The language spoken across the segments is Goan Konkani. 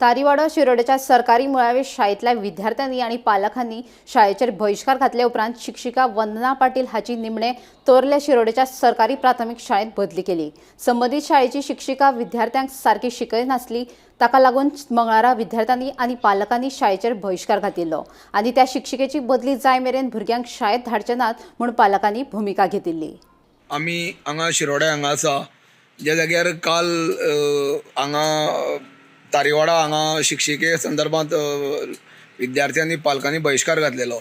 तारीवाडो शिरोडेच्या सरकारी मुळावे शाळेंतल्या विद्यार्थ्यांनी आनी पालकांनी शाळेचेर बहिश्कार घातले उपरांत शिक्षिका वंदना पाटील हाची निमणे तोर्ले शिरोडेच्या सरकारी प्राथमीक शाळेंत बदली केली. संबंदीत शाळेची शिक्षिका विद्यार्थ्यांक सारकी शिकयनासली. ताका लागून मंगळारा विद्यार्थ्यांनी आनी पालकांनी शाळेचेर बहिश्कार घातिल्लो आनी त्या शिक्षिकेची बदली जाय मेरेन भुरग्यांक शाळेंत धाडचे नात म्हूण पालकांनी भुमिका घेतिल्ली. आमी हांगा शिरोड्या हांगा आसा, ज्या जाग्यार काल हांगा तारीवाडा हांगा शिक्षिके संदर्भात विद्यार्थ्यांनी, पालकांनी बहिश्कार घातलेलो.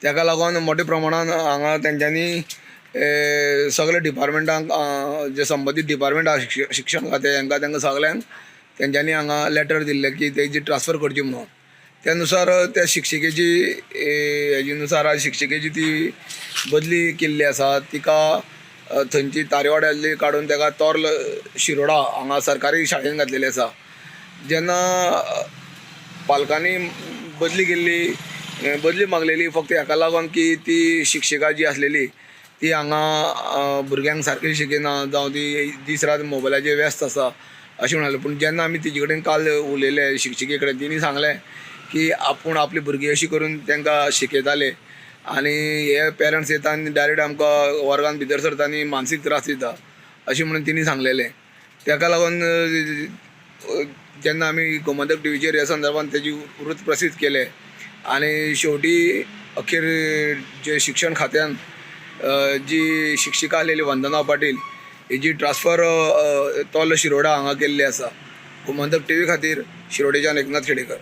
तेका लागून मोठ्या प्रमाणान हांगा तेंच्यांनी सगळे डिपार्टमेंटांक, जे संबंदीत डिपार्टमेंट आहा, शिक्षण खातें, हेंकां तेंकां सगल्यांक तेंच्यांनी हांगा लेटर दिल्लें की तेजी ट्रान्सफर करची म्हणून. त्या नुसार त्या शिक्षिकेची हेजे नुसार आज शिक्षिकेची ती बदली केल्ली आसा. तिका थंयची तारेवाड्यातली काडून तेका तोर्ल शिरोडा हांगा सरकारी शाळेन घातलेली आसा. जेन्ना पालकांनी बदली केल्ली, बदली मागलेली फक्त हेका लागून की ती शिक्षिका जी आसलेली ती हांगा भुरग्यांक सारकी शिकयना जावं ती दीस रात मोबायलाचेर व्यस्त आसा अशें म्हणाले. पूण जेन्ना आमी तिजे कडेन काल उलयले, शिक्षिके कडेन, तिणी सांगलें की आपूण आपली भुरगीं अशी करून तांकां शिकयताले आनी हे पेरंट्स येता आनी डायरेक्ट आमकां वर्गान भितर सरता आनी मानसीक त्रास दिता अशें म्हणून तिणी सांगलेलें. तेका लागून जेन्ना आमी गोमंतक टिवीचेर ह्या संदर्भात तेजी वृत्त प्रसिद्ध केलें आनी शेवटी अखेर जे शिक्षण खात्यान जी शिक्षिका आसलेली वंदना पाटील हेजी ट्रान्सफर तोल शिरोडा हांगा केल्ली आसा. गोमंतक टिवी खातीर शिरोडेच्यान एकनाथ खेडेकर.